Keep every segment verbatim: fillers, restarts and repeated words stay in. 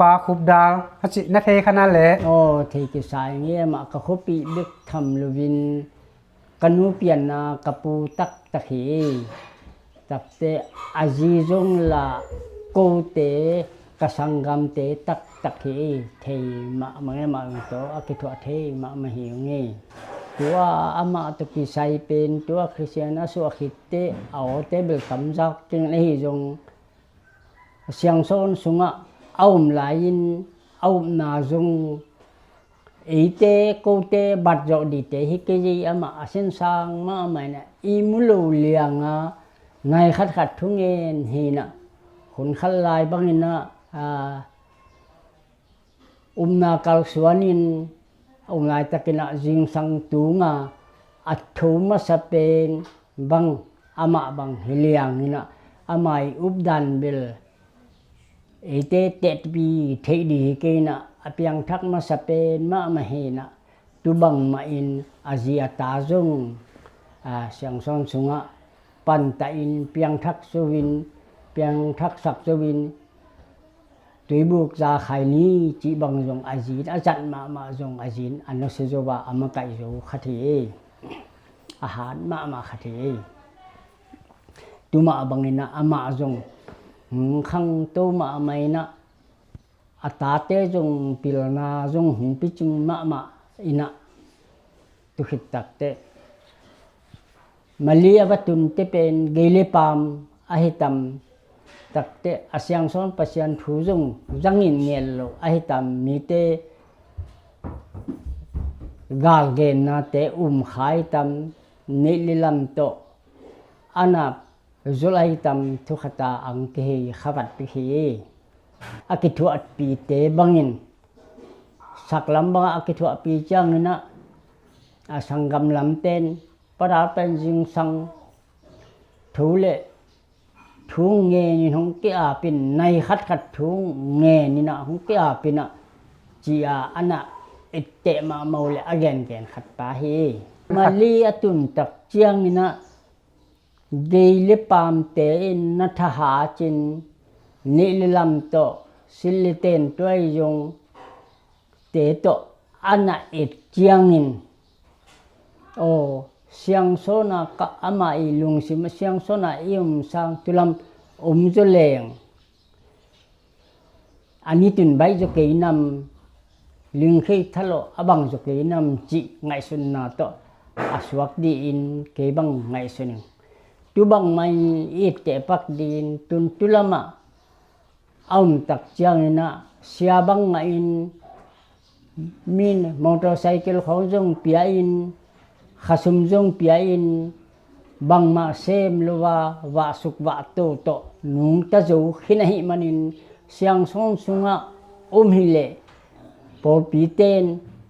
Pa Khup Dal a cih na thei kha na le. Aw, thei kisa ing e, amah ka khuapih bek tham loin ka nu pianna ka pu taktak hi. Takte a zi zong la kote ka sanggamte taktak hi. Thei mahmah e, amah zong tawh a kithuah thei mahmah hi ung e. Tua amah tawh kisai pen tua Khristian a suah khitte a awte bel tamzak keng le hi zong, Siangsawn sungah a om lai-in a upna zong eite kote bat zawh dite hi kei, amah a sinsang mahmah in a ihmu lo lianga nai khatkhat thungen hi in a, hun khat lai bangin a, a, upna kalsuanin a um laitakin a zingsang tunga a tho masa pen bang amah bang hi liangin a, amah i updan bel eite tehpi theih ding hi kei in a, a piangthak masa pen mahmah hi in a, tu bangmah in a zi a ta zong, a, Siangsawn sungah pantah in piangthak zo in, piangthaksak zo in, tuibuk za khai ni cih bang zong a zi in a zat mahmah zong a zi in a nusia zo a, a makaih zo khat hi. A hat mahmah khat hi. Tu mah bangin a amah zong, hmm, khangto mahmah in a, a tate zong pilna zong hong picing mahmah in a, tu khit takteh Mali a va tunte pen gei le paam ahi tam takteh, a Siangsawn Pasian thu zong zangin nget lo ahi tam, mite galgennate um kha ahi tam, neih le lam tawh a na zul ahi tam, thu khata ang kihei kha vat pik hi. A kithuahpihte bangin saklam bangah a kithuahpih ciangin a, a sanggam lamten, Pa Dal pen zingsang thu le thu ngenin hong ki-apin, nai khatkhat thu ngenin a hong ki-apin a, ci-a a na etteh mahmah uh le a gengen khat pa hi. Mali a tuntak ciangin a, gei le paamte in na thahat in, neih le lam tawh, sil le ten tuai zong te tawh a na et ciangin, aw, Siangsawn a ka amah i lungsim, Siangsawn a i um sang tulam um zaw leng, a nitun baih zaw kei nam, lingkhei thalawh a bang zaw kei nam cih ngaihsutna tawh a suak dih in kei bang ngaihsun ing. Tu bangmah in i etteh pak dih in, tun tulamah a umtak ciangin a, sia bangmah in min motorcycle khawng zong pia in, khasum zong pia in, bangmah sem lo a, vahsuk vahto tawh nungta zo khin ahih manin, Siangsawn sungah um hileh pawlpite in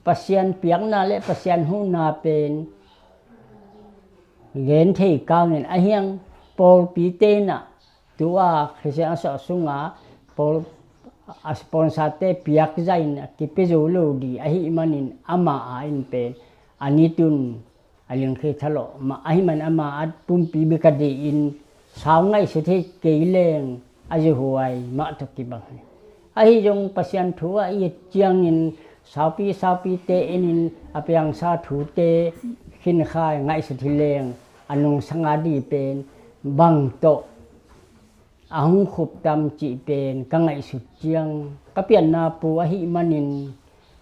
Pasian piakna le Pasian huhna pen gen thei kangin, a hiang pawlpite in a, tu-a Khristian a suah sunga pawl, a sponsor-te piak zahin a kipia zo lo dih ahih manin, ama a in pen a nitun a lingkhei thalawh mah ahih manin, ama a pumpi bek a dih in, sau ngaihsut thei kei leng a zuhuai mah tawh kibang hi. Ahi zong Pasian thu ah i et ciangin, saupi, saupite enin a piangsa thute khinkhai ngaihsut hi leng, a nungsanga dih pen bang tawh a hong khup tam cih pen ka ngaihsut ciang, ka pianna pu ahih manin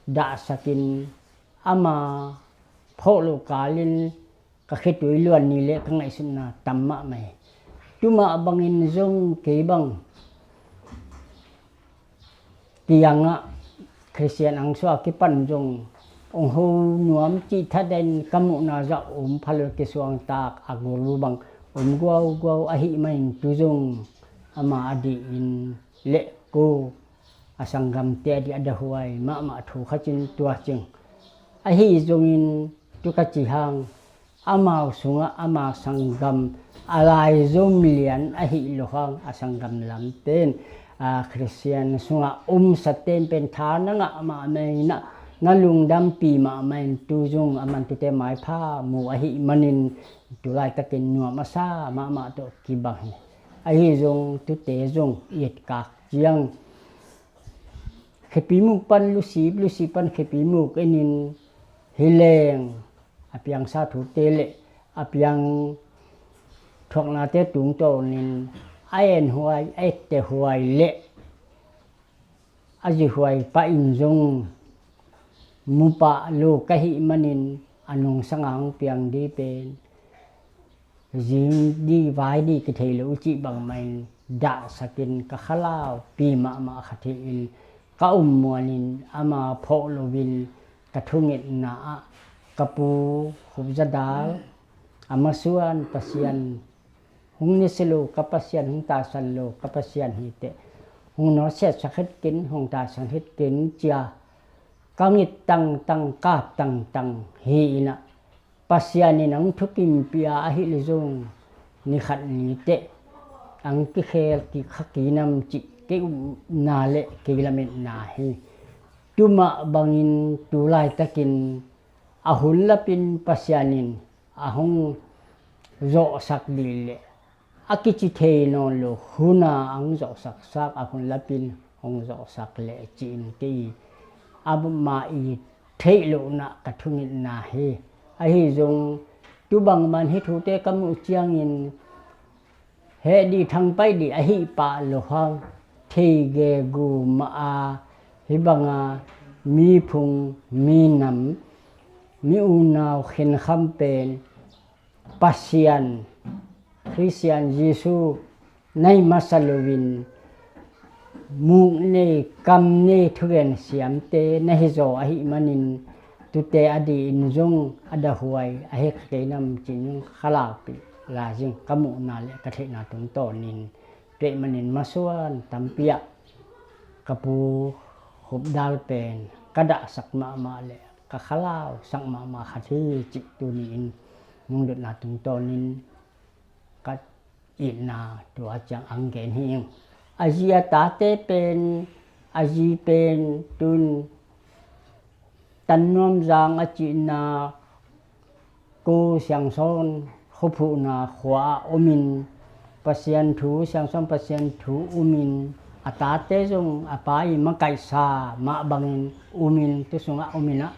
dahsakin, ama phawh loh kalin ka khitui luan ni le ka ngaihsutna tam mahmah hi. Tu mah bangin zong kei bang kiangah Khristian ang suah kipan zong hong ho nuam cih thaden ka muhna zah om phalol kisuangtak a gol bang om guauguau ahih manin tu zong ama a dih in leh ko a sanggamte a dih a dahuai mahmah thu khat in tua cing. Ahi zongin tu ka ci hang, amau sungah ama sanggam a laizom lian ahih loh hang, a sanggam lamten, a, Khristian sungah umsaten pen tha na ngah mahmah in a, na lungdampi mahmah in tu zong a man tute maipha mu ahih manin tu laitakin nuam a sa mahmah tawh kibang hi. Ahi zong tute zong i etkak ciang Khepimuk pan lusip, lusip pan khepimuk enin, hi leng a piangsa thute le a piang thuaknate tungtawnin a enhuai, a ettehuai le a zihuai pah in zong mu pah lo ka hih manin a nungsanga hong piang di pen zing di vai di kithei lo uh cih bangmahin dahsakin ka khalaupi mahmah khat hi-in ka um muanin ama phawh loin ka thungetna ah ka pu Khup Za Dal a masuan Pasian hong nisia lo ka Pasian, hong tahsan lo ka Pasian hi teh, hong nawtsiatsak het ken, hong tahsan het ken cia ka ngit tangtang, kap tangtang hi-in ah Pasian in hong thukimpih a, ahih leh zong ni khat ni teh hong kikhel kik kha kei nam cih kei upna le kei lametna hi. Tumah bangin tu laitakin a hun lapin Pasian in a hong zawhsak dih leh a kici thei nawn lo huna a hong zawhsaksak, a hun lapin hong zawhsak leh ci-in kei amah i theih lohna ka thungetna hi. Ahi zong tu bangman hih thute ka muh ciangin heh dih thangpai dih ahih pah lo hang thei gegu mah a, hih banga miphung, minam, mi unau khenkham pen Pasian, Khristian Jesu na hi masa loin muk nei, kam nei, thugen siamte na hizaw ahih manin tute a dih in zong a dahuai a hek kei nam cih zong khalaupi lai zing ka muhna le ka theihna tungtawnin tuaih manin masuan tampi ah ka pu Khup Dal pen ka dahsak mahmah le ka khalausak mahmah khat hi cih tuni-in nungdotna tungtawnin ka itna tua ciang ang gen hi ing. A zi a tate pen, a zi pen tun Tan Nuam Zang a cihna Ko Siang Sawn khuaphuhna khua ah omin Pasian thu, Siang Sawn Pasian thu umin a tate zong a pa i makaihsa mah bangin umin tu sungah omin ah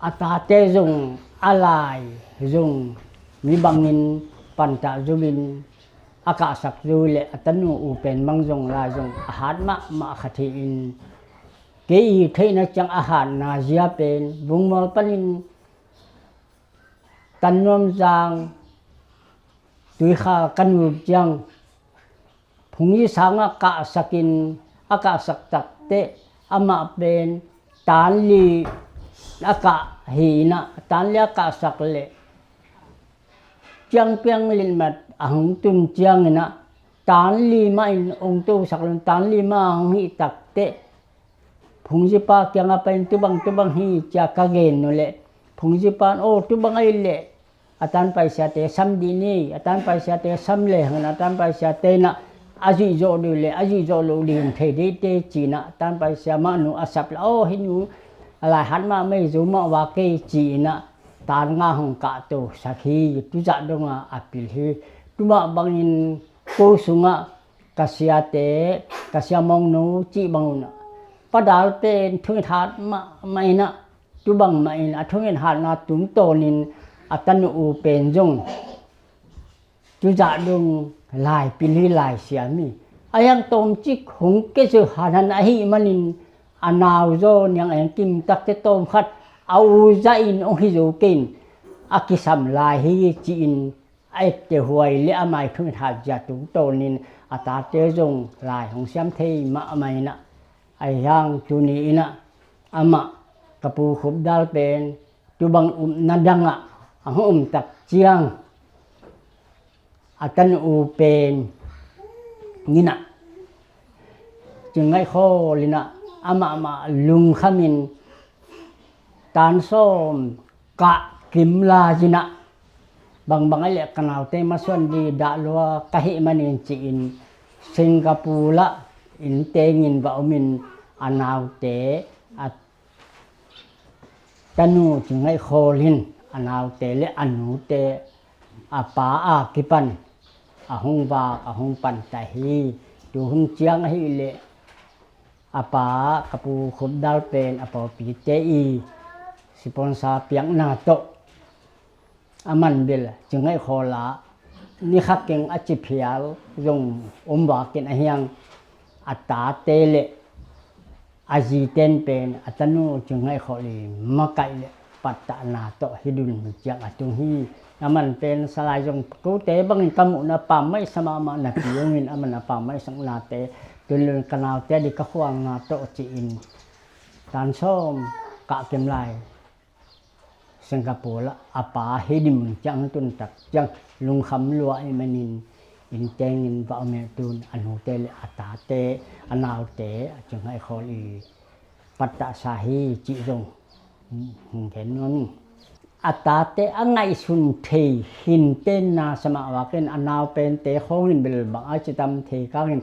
a tate zong a lai zong mi bangin pantah zumin a kahsak zu le a tanu u pen bang zong lai zong a hat mahmah khat hi-in kei i theihna ciang a hatna zia pen Vungmual panin Tan Nuam Zang Tuikhal ka nul ciang phungzi sangah kahsakin a kahsak takteh amah pen tanli a kah hi-in ah tanli a kahsak leh ciangpiang litmat a hong tun ciangin ah tanli mah in ong tosak lo, tanli mah a hong hih takteh phungzipa kiangah pai-in tubang tubang hi cia ka gen uh leh phungzipa in aw tubang ahih leh a tanpaisiate sam dih ni, a tanpaisiate sam lehang in a tanpaisiate in ah a zuih zawh dih uh leh a zuih zawh loh dih hong thei dih teh ci-in ah tanpaisia mah nu a sap leh aw hih nu a lai hat mahmah hi, zo mah va kei ci-in ah tan nga hong kahtosak hi. Tuzah dongah a pil hi. Tumah bangin ko sungah ka siate, ka sia Mawngno cih bang un ah Pa Dal pen thunget hat mahmah in ah tubang mah in a thunget hatna tungtawnin a tanu u pen zong tuzah dong lai pil hi, lai siam hi. A hiang tawmcik hong kezu hanan ahih manin a nauzaw niang eng kim takte tawmkhat a u zah in hong hi zo kei in a kisam lai hi ci-in a ettehuai le a mai thunget hat zia tungtawnin a tate zong lai hong siam thei mahmah in ah a hiang tuni in ah amah ka pu Khup Dal pen tubang upna dangah a hong um tak ciang a tanu u pen in ah Cing Ngaih Khawl in ah amah mah lungkhamin tan sawm kah kim lai in ah bangbang ahih leh ka naute masuan dih dah lua ka hih manin ci-in Singapore ah inn tengin va omin a naute a tanu Cing Ngaih Khawl in a naute le a nute a pa a kipan a hong vak a hong pantah hi. Tu hun ciang ahih leh A pa, ka pu Khupdal pen a pawlpite i sponsor piakna tawh a man bel Cingaihkhawl ah nikhat keng a ci phial zong om vakin ahi hang, a tate le a ziten pen a tanu Cingaihkhawl i makaih le pattahna tawh hih dun ciang a tung hi. A man pen Salai zong kote bangin ka muhna pammaih sa mahmah napi ungin a man a pammaih saknate tun lun ka naute a di ka khuangna tawh ci-in tan sawm kah kim lai Singapore ah a pa hih ding ciang tun tak ciang lungkham lua ahih manin inn tengin va om hi. Tun a nute le a tate, a naute a Cingaihkhawl i pattahsa hi cih zong hong gen nuam ing. A tate a ngaihsun thei hinte na sa mah vakin a nau pente khawngin bel bang a ci tam thei kangin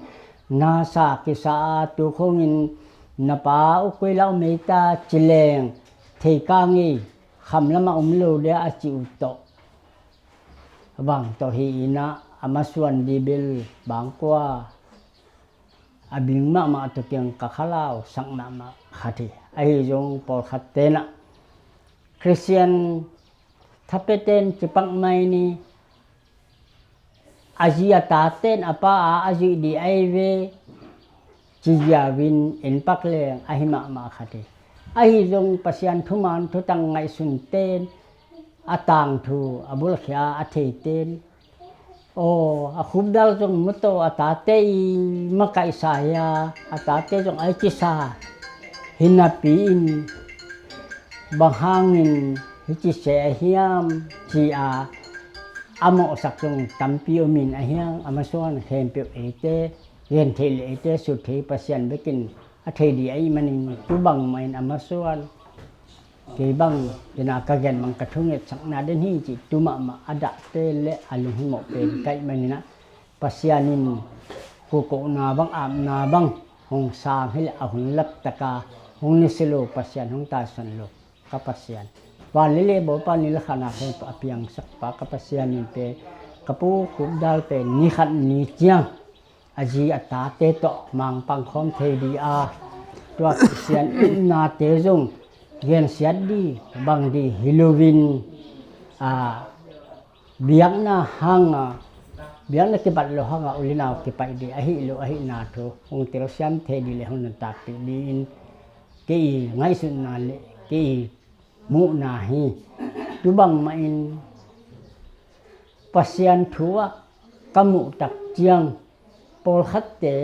nasa kisa a tu khawngin na pa ukui lau meita ci leng thei kang i kham lamah om lo dia a ci uh tawh bang tawh hi inah a masuan di bel bangkua a bing mahmah tukiang ka khalau sak mahmah khat hi. Ahi zong pawlkhat tenah Khristian thapeten cipak mai ni, a zi a taten a pa a a zuih di ai ve ci ziauin inpak leng ahi mahmah khat hi. Ahi zong Pasian thuman thutang ngaihsun ten a tangthu a bulkhia a theiten aw, a Khupdal zong mutaw a tate i makaihsa hia, a tate zong ai cisa hi napi in bang hangin hi cise a hiam ci a a mawhsak zong tampi omin ahi hang a masuan khempeuh eite gen thei le eite sut thei Pasian bekin a thei di ahih manin tu bangmah in a masuan kei bang ina ka gen bang ka thungetsakna den hi cih tu mahmah a dahte le a lunghimawh pen kaih maninah Pasian in kukohna bang apna bang hong sang hileh a hun laptaka hong nisi lo Pasian hong taisan lo ka Pasian. Van le le bawlpa ni le khana khempeuh a piangsakpa ka Pasian in pen ka pu Khupdal pen ni khat ni ciang a zi a tate tawh mangpang khawm thei di a tua Pasian itnate zong gensiat di bang di hi loin a biakna hanga biakna kibat lo hanga u le nau kipaih di ahi lo ahihna thu hong telsiam thei di le hong nuntakpih di in kei i ngaihsutna le kei i muhna hi. Tu bangmah in Pasian thu ah ka muh tak ciang pawlkhatte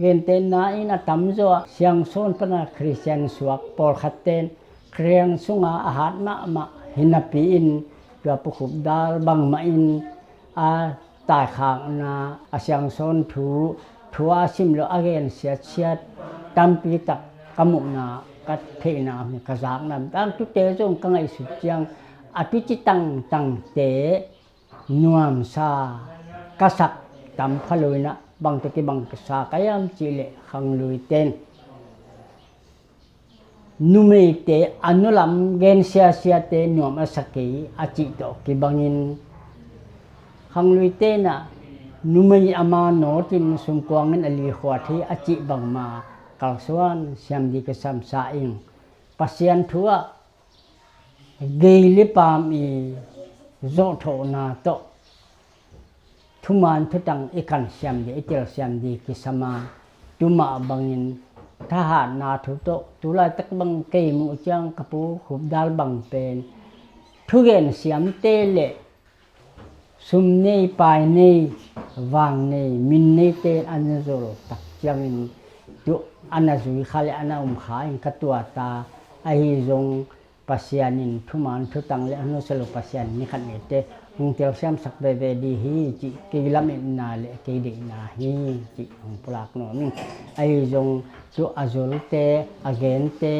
gentehna in a tamzaw ah Siangsawn pana Khristian suak pawlkhatten Khristian sunga a hat mahmah hi napi in tua pu Khupdal bangmah in a taikhakna a Siangsawn thu thu a sim lo a gen siatsiat tampi tak ka muhna ka theihna ka zakna tangtute zong ka ngaihsut ciang a tuci tangtangte nuamsa ka sak tam pha lo inah bang tawh kibang sa ka hiam cihleh khangluiten numeite a nulam gensiasiate nuam a sa kei a cih tawh kibangin khangluite inah numei ama nawtin sumkuangin a likhuat hi a cih bangma kalsuan siam di ka samsa ing. Pasian thu ah gei le paam i zawhthawhna tawh thuman thutang i kansiam di i telsiam di kisam a tu mah bangin thahatna thu tawh tu laitak bang kei muh ciang ka pu Khupdal bang pen thugen siamte le sum nei, pai nei, vang nei, min neite an zol tak ciangin tu a na zui kha le a na um kha in ka tuata ahi zong Pasian in thuman thutang le a nusia lo Pasian ni khat neite hong telsiamsak veve di hi cih kei lametna le kei deihna hi cih hong pulak nuam ing. Ahi zong tu a zolte a gente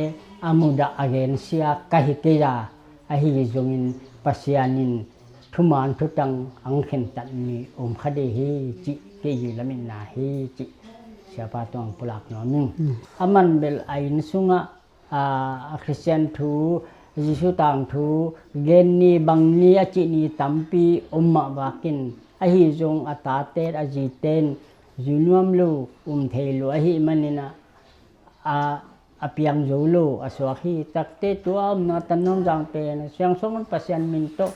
a mudah a gensia ka hi kei a ahi zongin Pasian in thuman thutang ang khentat mi om kha dei hi cih kei lametna hi cih siapa tungah pulak nuam ing. A man bel a inn sungah a Khristian thu, Jesu tangthu gen ni bang ni a cih ni tampi om mah vakin ahi zong a taten a ziten zui nuam lo, um thei lo ahih manin ah, a, a piang zo lo a suak hi. Takte tua a omna Tannawm Zang pen Siangsawn Pasian min tawh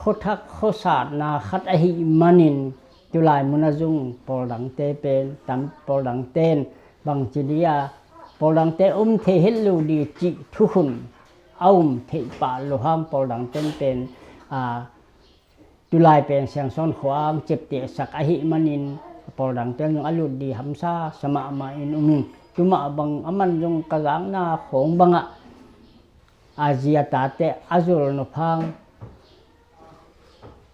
khuathak khuasatna khat ahih manin tulai munah zong pawl dangte pen tam, pawl dangte in bangci dia pawl dangte um thei het lo di cih thukhun a um theih pah lo hang pawl dangte in pen, a, tulai pen Siangsawn khua ang ciaptehsak ahih manin pawl dangte in zong a lut di hamsa sa mahmah in um ing. Tumah bang aman zong ka zakna khawng bangah a zi a tate a zul nop hang,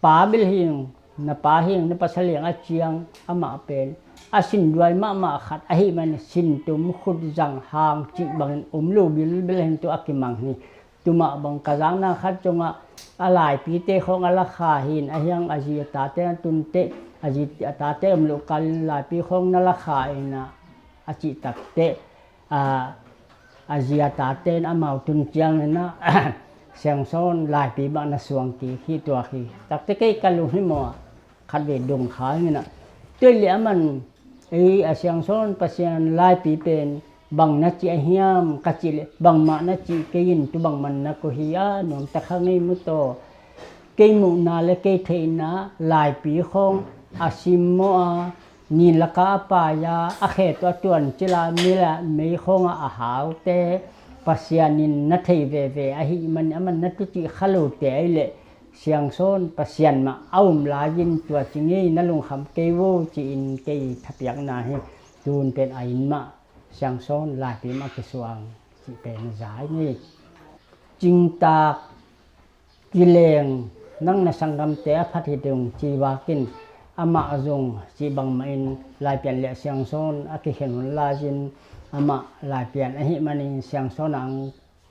pa bel hi ing, na pa hi ing, na pasal hi ing a ciang amah pen a sinduai mahmah khat ahih manin sintum khut zang hang cih bangin um lo bilbel hi ing, tua a kimang hi. Tumah bang ka zakna khat zongah a laipite khawng a lakha hi in, ahi hang a zi a tate a tunte, a zi a tate om loh kalin laipi khawng na lakha in ah, a cih takteh, a, a zi a tate in amau tun ciangin ah Siangsawn laipi bang na suang kik hi, tuak hi. Takte kei ka lunghimawh ah khatvei dong kha ing in ah, tua leh aman ei a Siangsawn Pasian laipi pen bang na cih a hiam ka cih leh, bangmah na cih kei in, tu bang man na ko hi a, nuam tak hang ei mu taw. Kei muhna le kei theihna laipi khawng a simmawh a, nin laka a pai a, a khe tawh a tuan cil a, mi le mei khawngah a haute Pasian in na thei veve ahih man, aman na tucih kha lote ahih leh Siangsawn Pasian mah a um lai-in tua ci ngei na lungkham kei vo ci-in kei thapiakna hi. Tun pen a inn mah Siangsawn laipi mah kisuang cih pen za i ngei. Cingtak kileng nang na sanggamte a phat hi ding ci vakin amah zong cih bangmahin Laipian le Siangsawn a kikhen hun lai-in amah Laipian ahih manin Siangsawn ang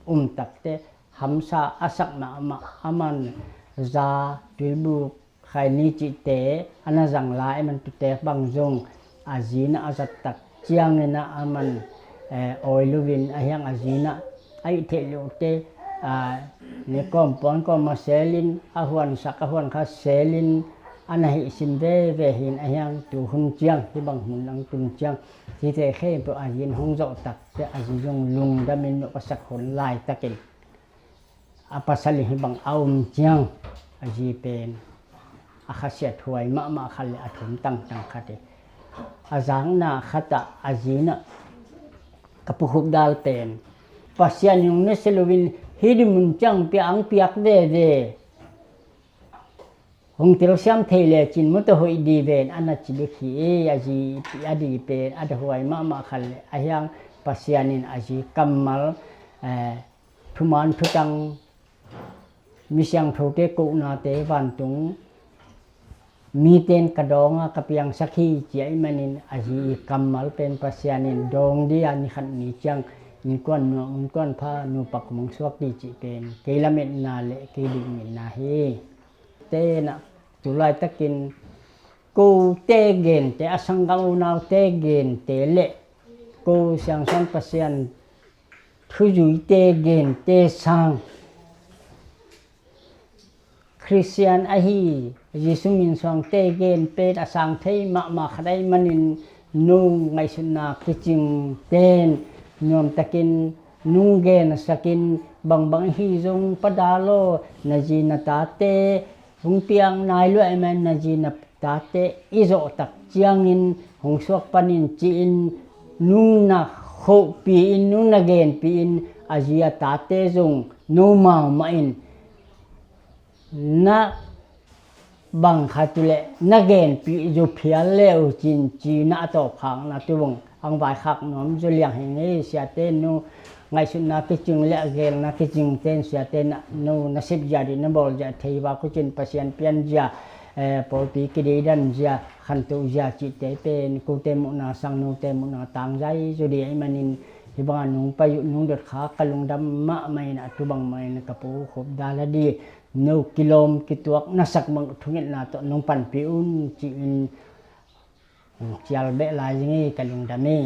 um takte hamsa a sak mahmah, aman za, tuibuk, khaini cihte a na zang lai, aman tutek bang zong a zi in ah a zat tak ciangin ah aman, eh, awi loin ahi hang a zi in ah a ih theih lote, ah, ni kawm puan kawm a selin, a huansak a huan kha selin a na hih sin veve hi in, ahi hang tu hun ciang hih bang hun ang tun ciang hihte khempeuh a zi in hong zawh takte a zi zong lungdamin nuak a sak hun laitakin a pasal in hih bang a um ciang a zi pen a khasiat huai mahmah khat le a thum tangtang khat hi. A zakna khatah a zi in ah ka pu Khup Dal pen Pasian in hong nusia loin hih ding mun ciang piak ang piak veve, hong telsiam thei lecin mu tawh hoih di ven a na ci bek hi. A zi a di pen a da huai mahmah khat le ahi hang Pasian in a zi kammal, eh, thuman thutang, mi siangthote kohnate vantung mite in ka dawng a ka piangsak hi ci ahih manin a zi kammal pen Pasian in dawng di a ni khat ni ciang innkuan nuam, innkuan pha, nupa kum hong suak di cih pen kei lametna le kei dikmitna hi. Te in ah tu laitakin kote gente, a sanggam unaute gente le ko Siangsawn Pasian thuzuite gente sang Khristian ahi Jesu min suangte gen pen a sang thei mahmah khat ahih manin no ngaihsutna kicingte in nuamtakin nong gensakin, bangbang ahi zong Pa Dal aw, na zi na tate hong piak nai lua ahih manin na zi na tate i zawh tak ciangin hong suak pan in ci-in nong na khohpih in, nong na genpih in, a zi a tate zong nomau mah in na bang khat uh leh na genpih zaw phial le uh cin ci-in a tawpkhakna tu bang ang vaikhak nuam zaw liang hi ing ei. Siate no ngaihsutna kicing le a gelna kicingte in siate na, no nasep zia dih na bawl zia thei vak uh cin Pasian pian zia, eh, pawlpi kideidan zia, khantoh zia cihte pen kote muhna sang note muhna tangzai zaw dih ahih manin hih bangah nong pai uh nong dot kha ka lungdam mahmah in a tu bang mah in ka pu Khup Dal a di no kilawm kituak na sak bang thungetna tawh nong panpih un ci-in cial beh lai zing hi, ka lungdam hi.